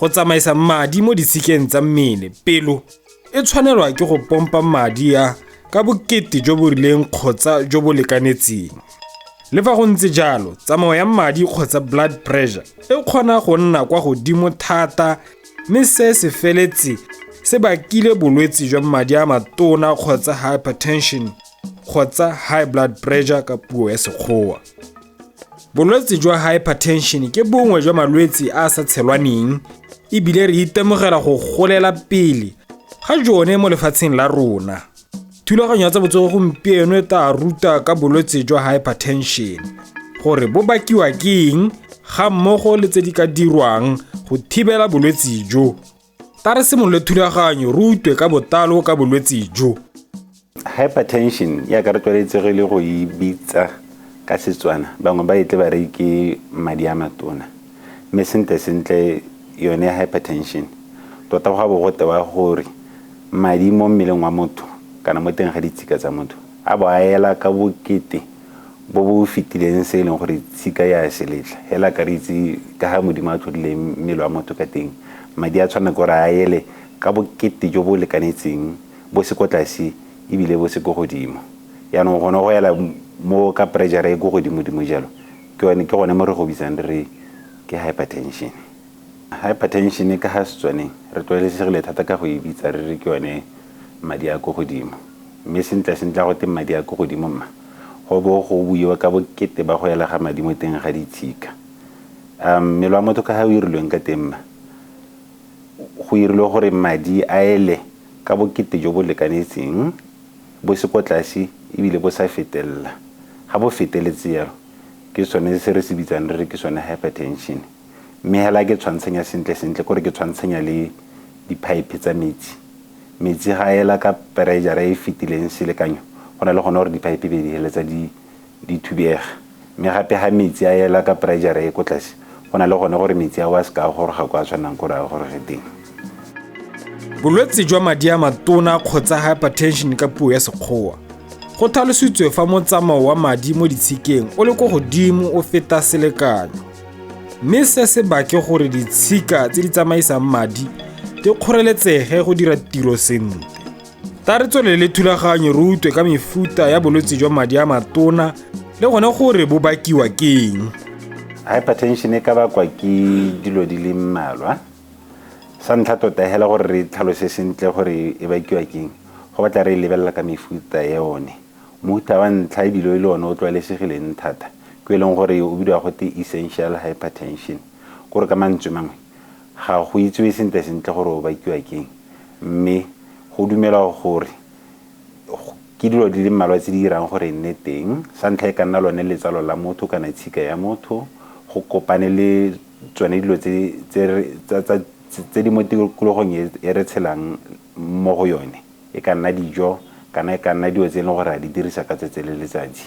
Go tsamaisa madi mo ditshikeng tsa mmele, pelo e tshwanelwa ke go pompa madi a ka bokete jo bo rileng kgotsa jo bo lekanetseng. Le fa go ntse jalo, tsamao ya madi kgotsa blood pressure e kgona go nna kwa godimo thata mme se se feletse se bakile bolwetse jwa madi a matona kgotsa hypertension kgotsa high blood pressure ka puo ya Sekgowa. Bolwetse jwa hypertension ke bongwe jwa malwetse a a sa tshelwaneng ebile re itemogela go golela pele ga jone mo lefatsheng la rona. Thulaganyo ya tsa botsogo gompieno e tla ruta ka bolwetse jwa hypertension, gore bo bakiwa ke eng ga mmogo le tse di ka dirwang go thibela bolwetse jo. Ta re simolole thulaganyo re utwe ka botlalo ka bolwetse jo. Hypertension ya ka re tlwaetsegile go e bitsa ka Setswana, bangwe ba etle ba re ke madi a matona, mme sentle sentle yone hypertension tota go a bo go tewa gore madi mo mmeleng wa motho kana mo teng ga ditshika tsa motho a bo a ela ka bokete bo bo fetileng se e leng gore tshika ya se letla. Hela ka re itse ka ga Modimo a tlhodileng mmele wa motho ka teng, madi a tshwanela ke gore a ele ka bokete jo bo lekanetseng, bo se ko tlase ebile bo se ko godimo. Yaanong gone go ela mo ka pressure e ko godimo-dimo jalo, ke yone ke gone mo re go bitsang re re ke hypertension. Hypertension ka ga Setswaneng re tlwaelesegile thata ka go e bitsa re re ke yone madi a ko godimo, mme sentle sentle go te madi a ko godimo mma go bo go buiwa ka bokete ba go ela ga madi mo teng ga ditshika. Mmele wa motho ka ga o irilweng ka teng mma, go irilwe gore madi a ele ka bokete jo bo lekanetseng, bo se ko tlase ebile bo sa fetelela. Ga bo feteletse jalo, ke sone se re se bitsang re re ke sone hypertension. Mme hela ke tshwantshanya sentle sentle kore ke tshwantshanya le di-pipe tsa metsi. Metsi ga a ela ka pressure e fetileng selekanyo, go na le gone gore di-pipe be di heletsa di thubega. Mme gape ga metsi a ela ka pressure e ko tlase, go na le gone gore metsi ao a se ka a goroga kwa a tshwanang kore a goroge teng. Bolwetse jwa madi a matona kgotsa hypertension ka puo ya Sekgowa, go tlhalositswe fa motsamao wa madi mo ditshikeng o le ko godimo o feta selekanyo, mme se se bake gore ditshika tse di tsamaisang madi di kgoreletsege go dira tiro sentle. Ta re tswelele thulaganyo re utlwe ka mefuta ya bolwetse jwa madi a matona le gone gore bo bakiwa ke eng. Hypertension e ka bakwa ke dilo di le mmalwa. Sa ntlha tota hela gore re tlhalose sentle gore e bakiwa ke eng, go batla re e lebelela ka mefuta ya yone. Mofuta wa ntlha ebile e le one o tlwaelesegileng thata ke e leng gore o bidiwa gote essential hypertension, kore ka mantswe mangwe ga go itsewe sentle sentle gore o bakiwa ke eng, mme go dumelwa gore ke dilo di le mmalwa tse di dirang gore e nne teng. Sa ntlha e ka nna lone letsalo la motho kana tshika ya motho, go kopane le tsone dilo tse di mo tikologong e re tshelang mo go yone, e ka nna dijo kana e ka nna dilo tse e leng gore ra di dirisa ka tsatsi le letsatsi.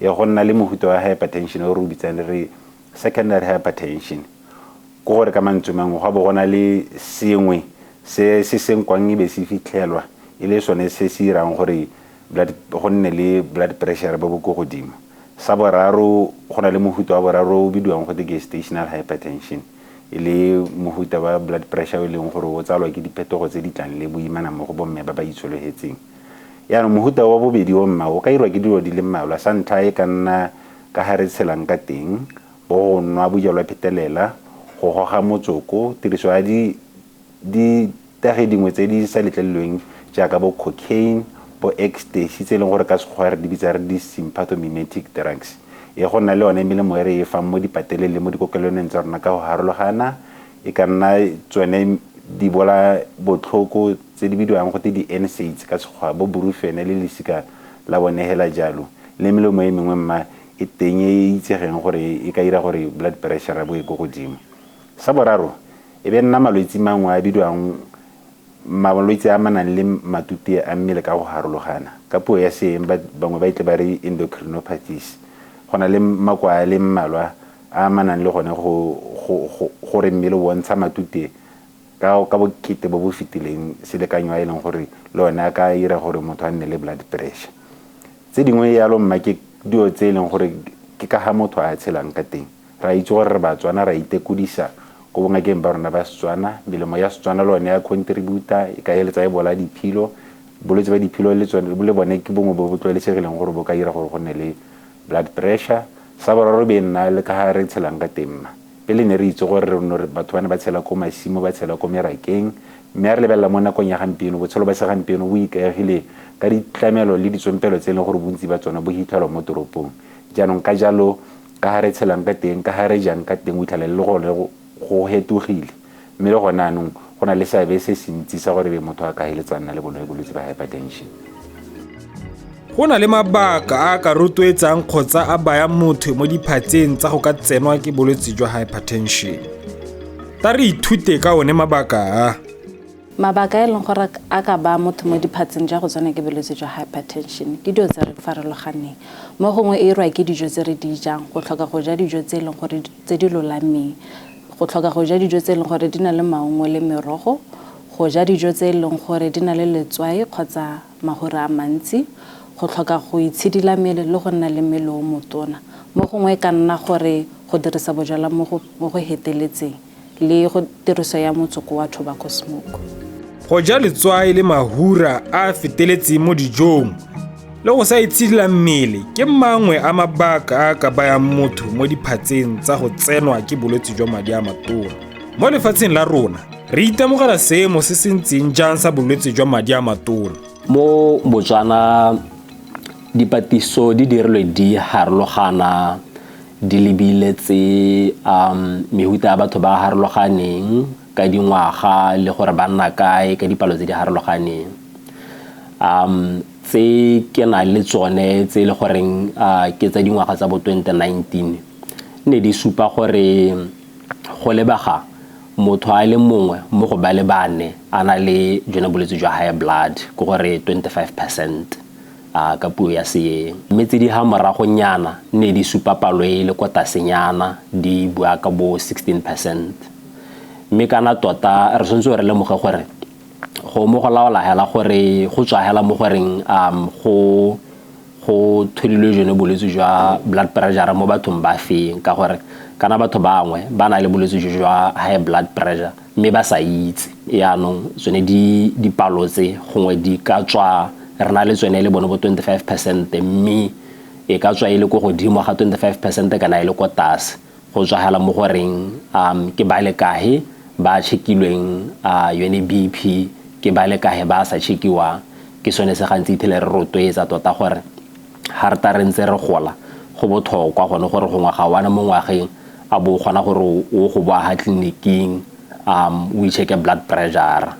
E go nna le mofuta wa hypertension o re o bitsang re re secondary hypertension, ke gore ka mantswe mangwe go a bo go na le sengwe se se senkwang e be se fitlhelwa e le sone se se irang gore go nne le blood pressure bo bo ko godimo. Sa boraro, go na le mofuta wa boraro o bidiwang gote gestational hypertension, e le mofuta wa blood pressure o e leng gore o tsalwa ke diphetogo tse di tlang le boimana mo go bomme ba ba itshologetseng. Yaanong mofuta wa bobedi o mma o ka irwa ke dilo di le mmalwa. Sa ntlha e ka nna ka ga re tshelang ka teng, bo go nwa bojalwa phetelela, go goga motsoko, tiriso ya ditagi dingwe tse di sa letlelelweng jaaka bo cocaine, bo ecstasy tse e leng gore ka Sekgowa re di bitsa re di-sympathomimetic drugs. E go nna le yone melemo e re e fang mo dipateleng le mo dikokelwaneng tsa rona ka go harologana, e ka nna tsone di bola botlhoko tse di bidiwang gote di-NSAIDs ka Sekgowa, bo Brufen le lesika la bone hela jalo, le melemo e mengwe mma e teng e e itsegeng gore e ka ira gore blood pressure bo e ko godimo. Sa boraro, e be nna malwetsi mangwe a bidiwang malwetsi a amanang le matute a mmele ka go harologana. Ka puo ya seeng bangwe ba itle ba re endocrinopathies. Go na le makoa a le mmalwa a amanang le gone gore mmele o bontsha matute ka bokete bo bo fetileng selekanyo a e leng gore le one a ka ira gore motho a nne le blood pressure. Tse dingwe yalo mma ke dilo tse e leng gore ke ka ga motho a tshelang ka teng. Ra itse gore re Batswana, ra itekodisa Ko bongakeng ba rona ba Setswana, melemo ya Setswana le yone ya contributa, e ka eletsa e bola diphilo. Bolwetse ba diphilo le tsone le bone ke bongwe bo bo tlwaelesegileng gore bo ka dira gore go nne le blood pressure. Sa boraro be nna le ka ga re tshelang ka teng ma. Pele ne re itse gore batho ba ne ba tshela ko masimo, ba tshela ko merakeng, mme a re lebelela mo nakong ya gampieno, botshelo ba segampieno bo ikaegile ka ditlamelo le ditsompelo tse e leng gore bontsi ba tsone bo hitlhelwa mo toropong. Jaanong ka jalo, ka ga re tshelang ka teng, ka ga re jang ka teng, o itlhela le gone go hetogile. Mme le gone anong go na le seabe se se ntsi sa gore be motho a ka heletsa nna le bone bolwetse ba hypertension. Go na le mabaka a a ka rotloetsang kgotsa a baya motho mo diphatseng tsa go ka tsenwa ke bolwetse jwa hypertension. Ta re ithute ka one mabaka a. Mabaka a e leng gore a ka baya motho mo diphatseng ja go tsenwa ke bolwetse jwa hypertension ke dilo tse re farologaneng. Mo gongwe e irwa ke dijo tse re di jang, go tlhoka go ja dijo tse e leng gore tse di lolameng, go tlhoka go ja dijo tse e leng gore di na le maungo le merogo, go ja dijo tse e leng gore di na le letswai kgotsa mahura a mantsi, go tlhoka go itshidila mmele le go nna le mmele o motona. Mo gongwe e ka nna gore go dirisa bojalwa mo go heteletseng le go tiriso ya motsoko wa tobacco smoke. Go ja letswai le mahura a a feteletseng mo dijong le go sa itshidila mmele ke mangwe a mabaka a a ka bayang motho mo diphatseng tsa go tsenwa ke bolwetse jwa madi a matona. Mo lefatsheng la rona, re itemogela seemo se se ntseng jang sa bolwetse jwa madi a matona? Mo Botswana, dipatiso di dirilwe di harologana di lebile tse mehuta ya batho ba harologaneng ka dingwaga le gore ba nna kae ka dipalo tse di harologaneng. Tse ke na le tsone tse e le goreng ke tsa dingwaga tsa bo 2019 ne di supa gore go lebega motho a le mongwe mo go ba le bane a na le jone bolwetse jwa high blood, ke gore 25% ka puo ya seeng. Mme tse di ga moragonyana ne di supa palo e le kwa tasenyana, di bua ka bo 16%. Mme kana tota re tshwanetse re lemoge gore go mo go laola hela gore go tswa hela mo goreng go thodilwe jone bolwetse jwa blood pressure mo bathong ba feng, ka gore kana batho bangwe ba na le bolwetse jwa high blood pressure mme ba sa itse. Yaanong tsone dipalo tse gongwe di ka tswa re na le tsone le bone bo 25%, mme e ka tswa e le ko godimo ga 25% kana e le ko tlase, go tswa hela mo goreng ke ba le kae ba checkilweng yone BP, ke ba le kae ba sa checkiwang. Ke sone se gantsi ithele re rotloetsa tota gore ga re ta re ntse re gola, go botlhokwa gone gore gongwe ga wana mo ngwageng a bo kgona gore o go boa ga tleliniking o ichecke blood pressure.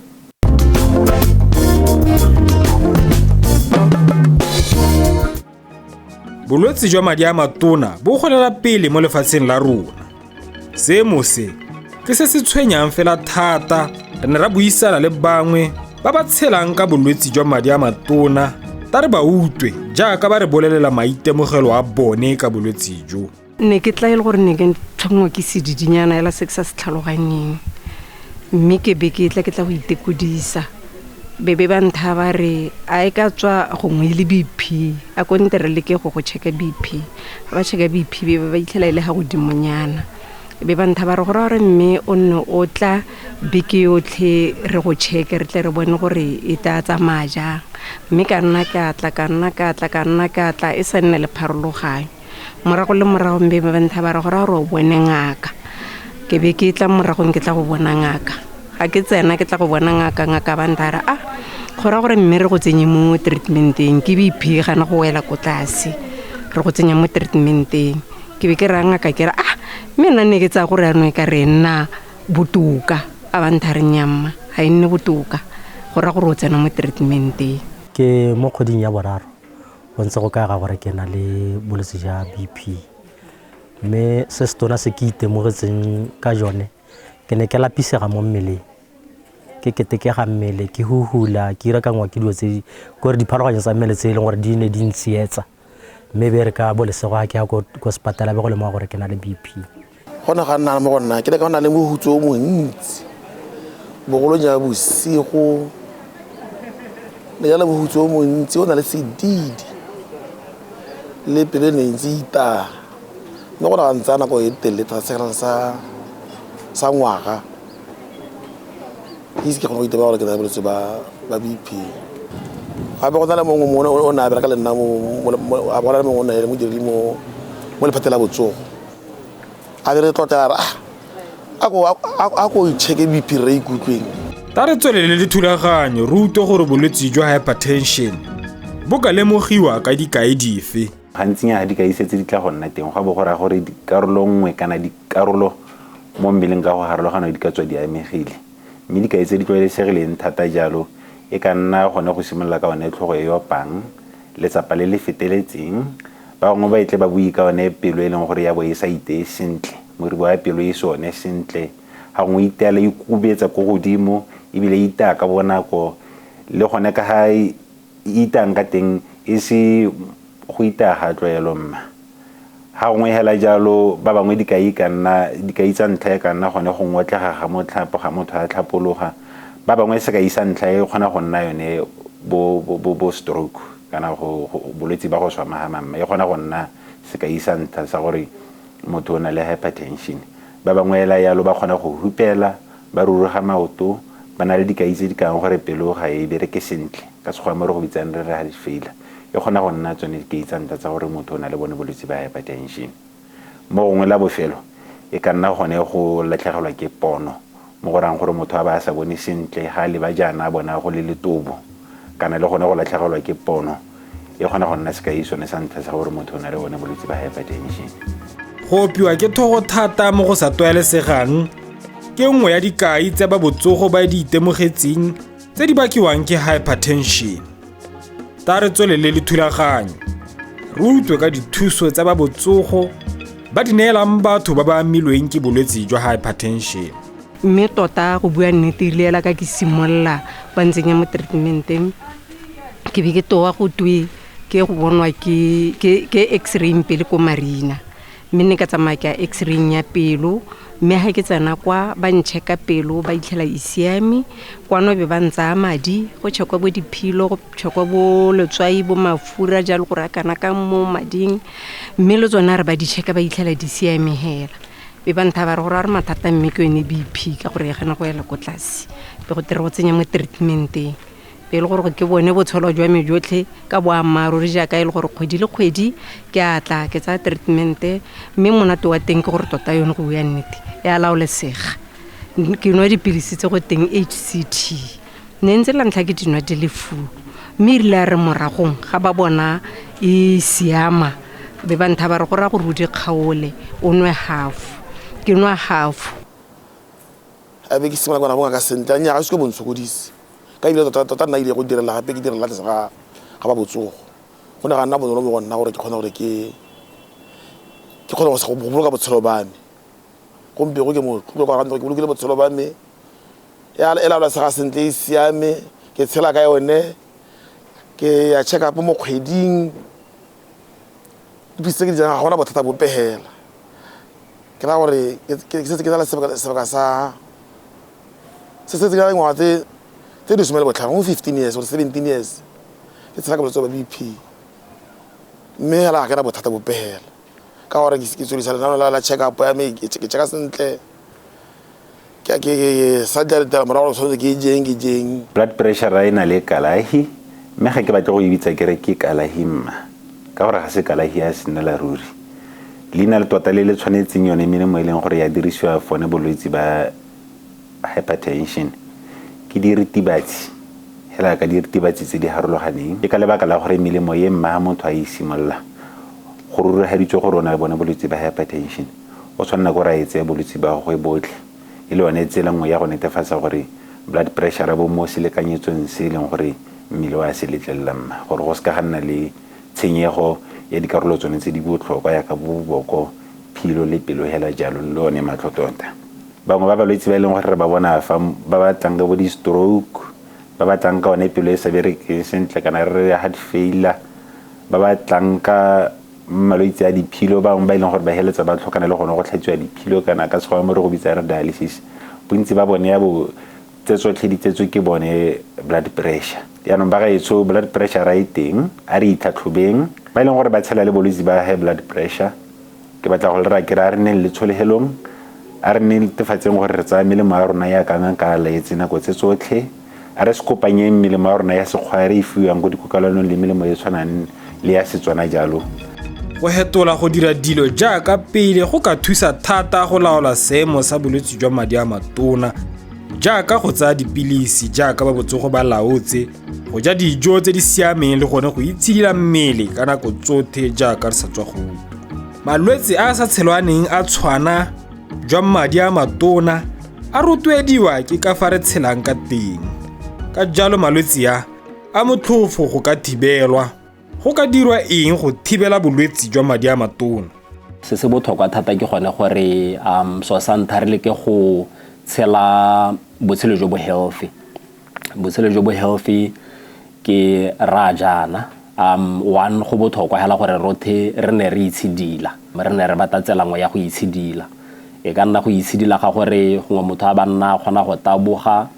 Bolwetse jwa madi a matona bo golela pele mo lefatsheng la rona. Seemo se ke se se tshwenyang fela thata. Re ne ra buisana le bangwe ba ba tshelang ka bolwetse jwa madi a matona, ta re ba utlwe jaaka ba re bolelela maitemogelo a bone ka bolwetse jo. Ne ke tla e le gore ne ke tshwenngwa ke sedidinyana hela se ke sa se tlhaloganyeng, mme ke be ke tla ke tla go itekodisa. Be be ba ntha ba re a e ka tswa gongwe e le BP, a ko nte re leke go go checka BP. Ga ba checka BP be ba itlhela e le ga godimonyana. Be ba ntha ba re go raya gore mme o nne o tla beke yotlhe re go checke re tle re bone gore e tla tsamaya jang. Mme ka nna ka tla, ka nna ka tla, ka nna ka tla, e sa nne le pharologanyo. Morago le morago mme ba ntha ba re go raya gore o bone ngaka. Ke be ke tla moragong ke tla go bona ngaka. Ga ke tsena ke tla go bona ngaka, ngaka ba ntha re a go raya gore mme re go tsenye mo treatmenteng, ke BP gana go wela ko tlase, re go tsenya mo treatmenteng. Ke be ke raya ngaka ke re a mme nna ne ke tsaya gore jaanong e ka re nna botoka, a ba ntha re nnyamma ga e nne botoka, go raya gore o tsena mo treatmenteng. Ke mo kgweding ya boraro go ntse go kaega gore ke na le bolwetse jwa BP, mme se se tona se ke itemogetseng ka jone, ke ne ke lapisega mo mmeleng, ke ketekega mmele, ke huhula, ke irakangwa ke dilo tse kore dipharologanyo tsa mmele tse e leng gore di ne di ntsietsa. Mme be re ka bolesego ga ke ya ko sepatela be go lemoga gore ke na le BP. Go ne ga nna mo go nna, ke ne ka nna le mohutso o montsi, bogolo jang bosigo, ne ka le mohutso o montsi, o na le sedidi le pelo e ne ntse e itaya. Mme go ne ga ntsaya nako e telele thata, sekarang sa sa ngwaga ke ise ke kgone go itebela gore ke na le bolwetse ba BP. Gape go na le mongwe mongwe o ne a bereka le nna, a bona le mongwe o ne le modiredi mo lephateng la botsogo, a be re tlotlela re a ko ichecke BP re ikutlweng. Ta re tswelele le thulaganyo re utlwe gore bolwetse jwa hypertension bo ka lemogiwa ka dikai dife. Gantsinyana dikai setse di tla go nna teng, go a bo go raya gore dikarolo nngwe kana dikarolo mo mmeleng ka go harologana di ka tswa di amegile. Mme dikai tse di tlwaelesegileng thata jalo e ka nna gone go simolola ka one tlhogo e opang, letsapa le le feteletseng, ba bangwe ba etle ba bue ka one pelo e leng gore ya bo e sa iteye sentle, moribo wa pelo e se one sentle, ga gongwe iteela e kubetsa ko godimo ebile e itaya ka bonako, le gone ka ga e itang ka teng e se go itaya ga tlwaelo mma. Ga gongwe hela jalo ba bangwe dikai ka nna dikai tsa ntlha e ka nna gone go ngotlega ga motlhapo ga motho a tlhapologa, ba bangwe sekai sa ntlha e kgona go nna yone bo stroke kana go bolwetse ba go swa magamamma, e kgona go nna sekai sa ntlha sa gore motho o na le hypertension. Ba bangwe hela yalo ba kgona go hupela, ba ruruga maoto, ba na le dikai tse di kang gore pelo ga e bereke sentle, ka sekgowa mo re go bitsang re re heart failure, e kgona go nna tsone dikai tsa ntlha tsa gore motho o na le bone bolwetse ba hypertension. Mo gongwe la bofelo e ka nna gone go latlhegelwa ke pono, mo go rayang gore motho a ba a sa bone sentle, ga a leba jaana a bona go le letobo, kana le gone go latlhegelwa ke pono e kgona go nna sekai sone sa ntlha sa gore motho o na le bone bolwetse ba hypertension. Go opiwa ke thogo thata mo go sa tlwaelesegang ke nngwe ya dikai tsa ba botsogo ba di itemogetseng tse di bakiwang ke hypertension. Ta re tswelele le thulaganyo, re utlwe ka dithuso tsa ba botsogo ba di neelang batho ba ba amilweng ke bolwetse jwa hypertension. Mme tota go bua nnete ile ela ka ke simolola ba ntsenya mo treatmenteng, ke be ke toa go twe ke go bonwa ke x-ray pele ko Marina, mme ne ka tsamaya ke ya x-ray ya pelo, mme ga ke tsena kwa ba nchecka pelo ba itlhela e siame, kwano be ba ntsaya madi go checkwa bo diphilo, go checkwa bo letswai, bo mafura jalo gore a kana ka mo mading, mme le tsone a re ba di checka ba itlhela di siame hela. Be ba ntha ba re gore a re mathata mme ke yone BP ka gore e gana go ela ko tlase, be go tere go tsenya mo treatmenteng. Be e le gore ke bone botshelo jwa me jotlhe ka boammaaruri, jaaka e le gore kgwedi le kgwedi ke a tla ke tsaya treatmente, mme monate wa teng ke gore tota yone go bua nnete e a laolesega. Ke nwa dipilisi tse go teng HCT, ne ntse la ntlha ke di nwa di le full, mme erile a re moragong ga ba bona e siama be ba ntha ba re go raya gore o di kgaole o nwe half, ke nwa half. A be ke simolola bona bongaka sentle, nnyaa ga se ke bontshokodise, ka ebile tota nna ile go direla gape ke direla tlase ga ba botsogo, go ne ga nna bonolo mo go nna gore ke kgone gore ke kgone go boloka botshelo ba me. Gompieno ke motlotlo ka gore ke bolokile botshelo ba me, e laolesega sentle, e siame, ke tshela ka yone, ke ya check up mo kgweding, dipilisi tse ke di jang ga gona bothata bope hela. Ke raya gore ke setse ke na le sebaka sa se setse ke na le dingwaga tse 15, gongwe 15 years or 17 years ke tshela ka bolwetse ba BP, mme hela ga ke na bothata bope hela, ka gore ke tswelisa lenaneo la check up ya me, ke checka sentle, ke sa dira morago gore tshwanetse ke jeng ke jeng. Blood pressure e na le kalahi, mme ga ke batle go e bitsa ke re ke kalahi mma, ka gore ga se kalahi ya sennela ruri. Leina le tota le le tshwanetseng yone melemo e leng gore ya dirisiwa fone bolwetse ba hypertension ke diritibatsi, hela ka diritibatsi tse di harologaneng. Ke ka lebaka la gore melemo e mma ha motho a e simolola go rurigaditswe gore o na le bone bolwetse ba hypertension, o tshwanela ke gore a e tseye bolwetse ba gagwe botlhe, e le yone tsela nngwe ya go netefatsa gore blood pressure bo mo selekanyetsong se e leng gore mmele wa se letlelela mma, gore go seka ga nna le tshenyego ya dikarolo tsone tse di botlhokwa yaka bo boboko, philo le pelo hela jalo, le one matlho tota. Bangwe ba balwetse ba e leng gore re ba bona fa ba ba tlang ka bo di-stroke, ba ba tlang ka one pelo e sa berekeng sentle kana re re heart failure, ba ba tlang ka malwetse a diphilo, bangwe ba e leng gore ba heletsa ba tlhokana le gone go tlhatsiwa diphilo kana ka sekgowa mo re go bitsang re dialysis, bontsi ba bone ya bo tse tsotlhe di tsetswe ke bone blood pressure. Jaanong ba gaetsho, blood pressure e teng, a re itlhatlhobeng. Ba e leng gore ba tshela le bolwetse ba high blood pressure, ke batla go le raya ke re a re nneng le tsholegelong, A re netefatseng gore re tsaya melemo ya rona ya ka ngaka a laetse nako tse tsotlhe. A re se kopanyeng melemo ya rona ya sekgwa e re e fiwang ko dikokelwanong le melemo e tshwanang le ya Setswana jalo. Go hetola go dira dilo jaaka pele go ka thusa thata go laola seemo sa bolwetse jwa madi a matona, jaaka go tsaya dipilisi jaaka ba botsogo ba laotse, go ja dijo tse di siameng le gone go itshidila mmele ka nako tsothe jaaka re sa tswa go utlwa. Malwetse a a sa tshelwaneng a tshwana jwa madi a matona a rotloediwa ke ka fa re tshelang ka teng. Ka jalo malwetse a a motlhofo go ka thibelwa. Go ka dirwa eng go thibela bolwetse jwa madi a matona? Se se botlhokwa thata ke gone gore so sa ntlha re leke go tshela botshelo jo bo healthy. Botshelo jo bo healthy ke ra jaana. One, go botlhokwa hela gore rothe re ne re itshidila, re ne re batla tsela nngwe ya go itshidila. E ka nna go itshidila ga gore gongwe motho a ba nna a kgona go taboga,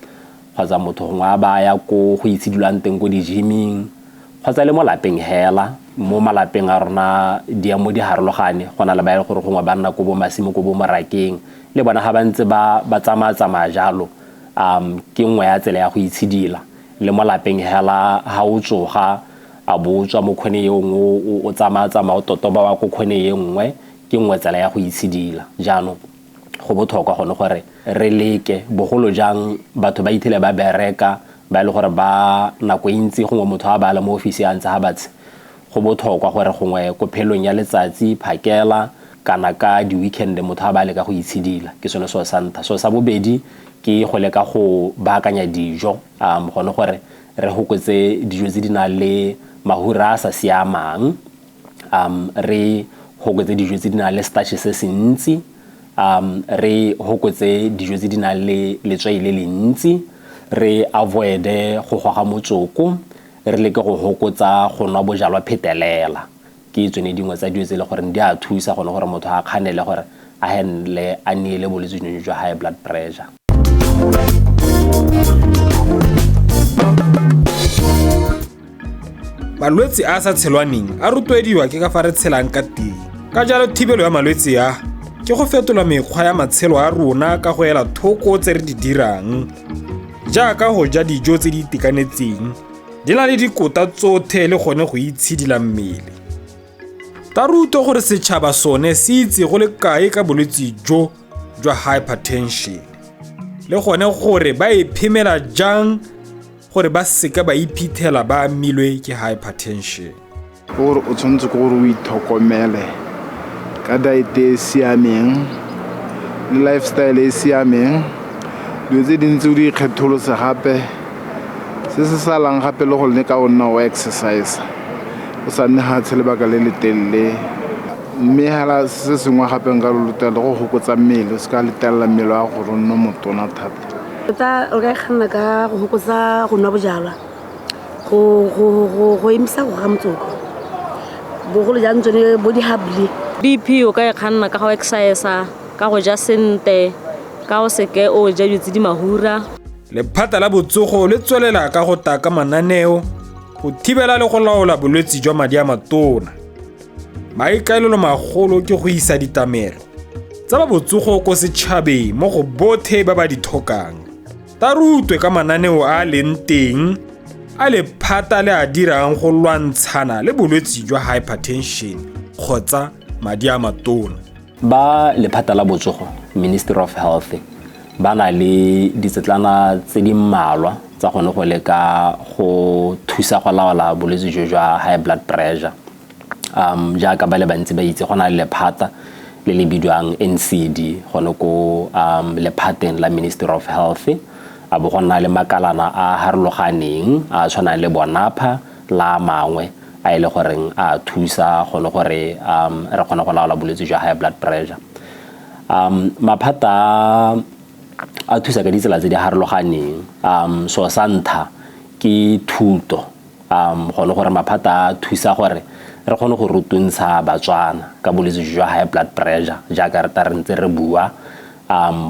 kgotsa motho gongwe a ba ya ko go itshidilwang teng ko di-gyming, kgotsa le mo lapeng hela. Mo malapeng a rona diemo di harologane, go na le ba e leng gore gongwe ba nna ko bo masimo, ko bo morakeng, le bona ga ba ntse ba tsamaya-tsamaya jalo, ke nngwe ya tsela ya go itshidila. Le mo lapeng hela ha o tsoga a bo o tswa mo kgone e nngwe, o tsamaya-tsamaya o totoba wa ko kgone e nngwe, ke nngwe tsela ya go itshidila. Jaanong go botlhokwa gone gore re leke, bogolo jang batho ba ithile ba bereka, ba e le gore ba nako e ntsi gongwe motho a ba le mo ofisi a ntse ha batshe. Go botlhokwa gore gongwe ko phelong ya letsatsi phakela kana ka di-weekend motho a ba leka go itshidila. Ke sone seo sa ntlha. So sa bobedi ke go leka go baakanya dijo, gone gore re hokotse dijo tse di nang le mahura a sa siamang, re hokotse dijo tse di nang le starch se se ntsi, re hokotse dijo tse di nang le letswai le le ntsi, re avoide go goga motsoko, re leke go hokotsa go nwa bojalwa phetelela. Ke tsone dingwe tsa dilo tse e le gore di a thusa gone gore motho a kganele gore a handle a neele bolwetse jwa high blood pressure. Malwetse a a sa tshelwaneng a rotloediwa ke ka fa re tshelang ka teng. Ka jalo thibelo ya malwetse a ke go fetola mekgwa ya matshelo a rona ka go ela thoko tse re di dirang, jaaka go ja dijo tse di itekanetseng, di na le dikota tsothe le gone go itshidila mmele. Ta rutwe gore setšhaba sone se itse go le kae ka bolwetse jo jwa hypertension, le gone gore ba e phemela jang gore ba seka ba iphitlhela ba amilwe ke hypertension. Gore o tshwanetse ke gore o itlhokomele ka diet e siameng le lifestyle e siameng, dilo tse dintsi o di ikgetholose gape. Se se salang gape le go leka o nna o exercise, o sa nne hatshe lebaka le le telele. Mme hela se sengwe gape nka lo ruta le go hokotsa mmele, o se ka letella mmele wa gore o nne motona thata. Tota o ka kganna ka go hokotsa go nwa bojalwa, go emisa go ga motsoko, bogolo jang tsone bo di-hubbly. BP o ka e kganna ka go exercise, ka go ja sentle, ka go seke o ja dilo tse di mahura. Lephata la botsogo le tswelela ka go taka mananeo go thibela le go laola bolwetse jwa madi a matona. Maikaelelo magolo ke go isa ditamelo tsa ba botsogo ko setšhabeng mo go bothe ba ba di tlhokang. Ta rutwe ka mananeo a leng teng a lephata le a dirang go lwantshana le bolwetse jwa hypertension kgotsa madi a matona. Ba lephata la botsogo, Ministry of Health, ba na le ditsetlana tse di mmalwa tsa gone go leka go thusa go laola bolwetse jo jwa high blood pressure. Jaaka ba le bantsi ba itse, go na le lephata le le bidiwang NCD gone ko lephateng la Ministry of Health. A bo go nna le makalana a harologaneng a tshwanang le bonapha la mangwe a e le goreng a thusa gone gore re kgone go laola bolwetse jwa high blood pressure. Maphata a thusa ka ditsela tse di harologaneng. So sa ntlha ke thuto, gone gore maphata a thusa gore re kgone go rutuntsha Batswana ka bolwetse jwa high blood pressure jaaka re ta re ntse re bua,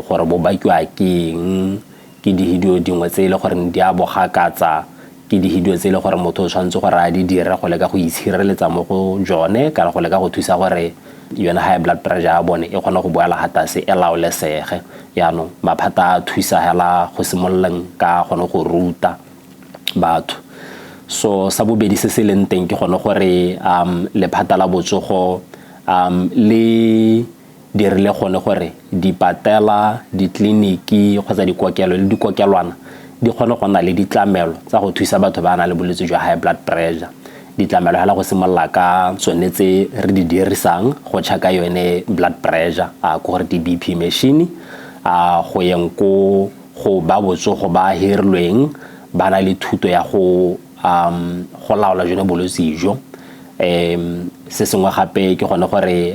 gore bo bakiwa ke eng, ke dihidio dingwe tse e le goreng di a bogakatsa, Ke dihidio tse e le gore motho o tshwanetse gore a di dire go leka go itshireletsa mo go jone kana go leka go thusa gore yone high blood pressure ya bone e kgone go boela ga tlase, e laolesege. Yaanong maphata a thusa hela go simololeng ka gone go ruta batho. So sa bobedi se se leng teng ke gone gore lephata la botsogo le dirile gone gore dipatela, ditleliniki kgotsa dikokelo le dikokelwana di kgone go nna le ditlamelo tsa go thusa batho ba nang le bolwetse jwa high blood pressure. Ditlamelo hela go simolola ka tsone tse re di dirisang go check-a yone blood pressure, a ko gore di-BP machine, a go yeng ko go ba botsogo ba hirilweng ba na le thuto ya go go laola jone bolwetse jo. Se sengwe gape ke gone gore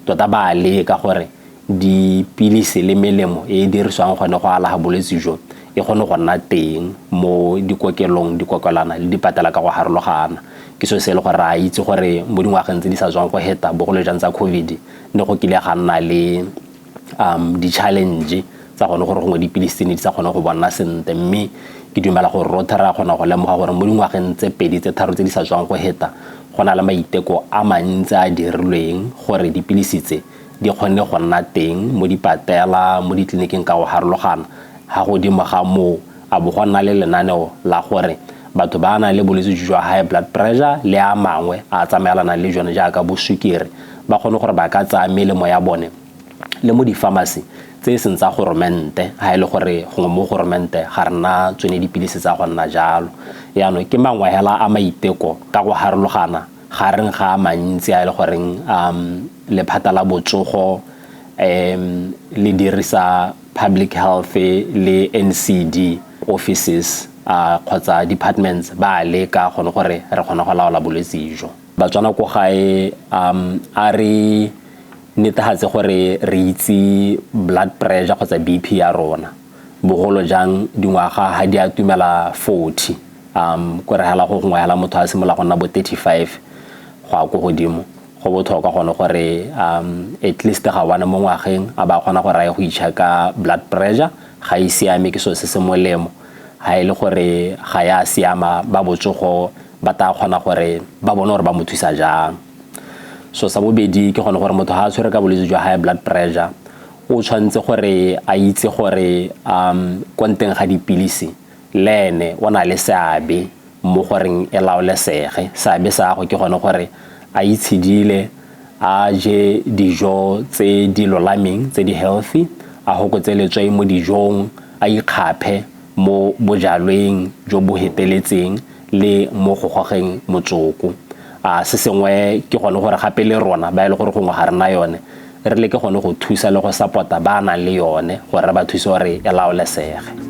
tota ba leka gore dipilisi le melemo e e dirisiwang gone go alafa bolwetse jo e kgone go nna teng mo dikokelong, dikokelwana le dipatela ka go harologana. Ke selo se e le gore re a itse gore mo dingwageng tse di sa tswang go heta, bogolo jang tsa COVID, ne go kile ga nna le di-challenge tsa gone gore gongwe dipilisi tse ne di sa kgone go bona sentle, mme ke dumela gore rotlhe re a kgona go lemoga gore mo dingwageng tse 2 tse 3 tse di sa tswang go heta, go na le maiteko a mantsi a dirilweng gore dipilisi tse di kgone go nna teng mo dipatela, mo ditleliniking ka go harologana. Ga godimo ga moo, a bo go nna le lenaneo la gore batho ba nang le bolwetse jwa high blood pressure le a mangwe a tsamaelanang le jone jaaka bo sukiri, ba kgone gore ba ka tsaya melemo ya bone le mo di-pharmacy tse e seng tsa goromente, ga e le gore gongwe mo goromente ga re nna tsone dipilisi tsa go nna jalo. Yaanong ke mangwe hela a maiteko ka go harologana gareng ga a mantsi a e le goreng lephata la botsogo le dirisa public health le NCD offices kgotsa departments ba leka gone gore re kgone go laola bolwetse jo. Batswana ko gae, a re netefatse gore re itse blood pressure kgotsa BP ya rona, bogolo jang dingwaga ga di atumela 40, ko re hela go gongwe hela motho a simolola go nna bo 35 go ya ko godimo. Go botlhokwa gone gore at least ga one mo ngwageng a ba kgona gore a ye go i-check-a blood pressure. Ga e siame, ke selo se se molemo. Ga e le gore ga ya siama, ba botsogo ba tla kgona gore ba bone gore ba mo thusa jang. So sa bobedi ke gone gore motho ga a tshwere ka bolwetse jwa high blood pressure, o tshwanetse gore a itse gore ko nteng ga dipilisi le ene o na le seabe mo goreng e laolesege. Seabe sa gagwe ke gone gore a itshidile, a je dijo tse di lolameng, tse di healthy, a hokotse letswai mo dijong, a ikgaphe mo bojalweng jo bo heteletseng le mo go gogeng motsoko. Se sengwe ke gone gore gape le rona ba e le gore gongwe ga rena yone, re leke gone go thusa le go support-a ba nang le yone gore re ba thuse gore e laolesege.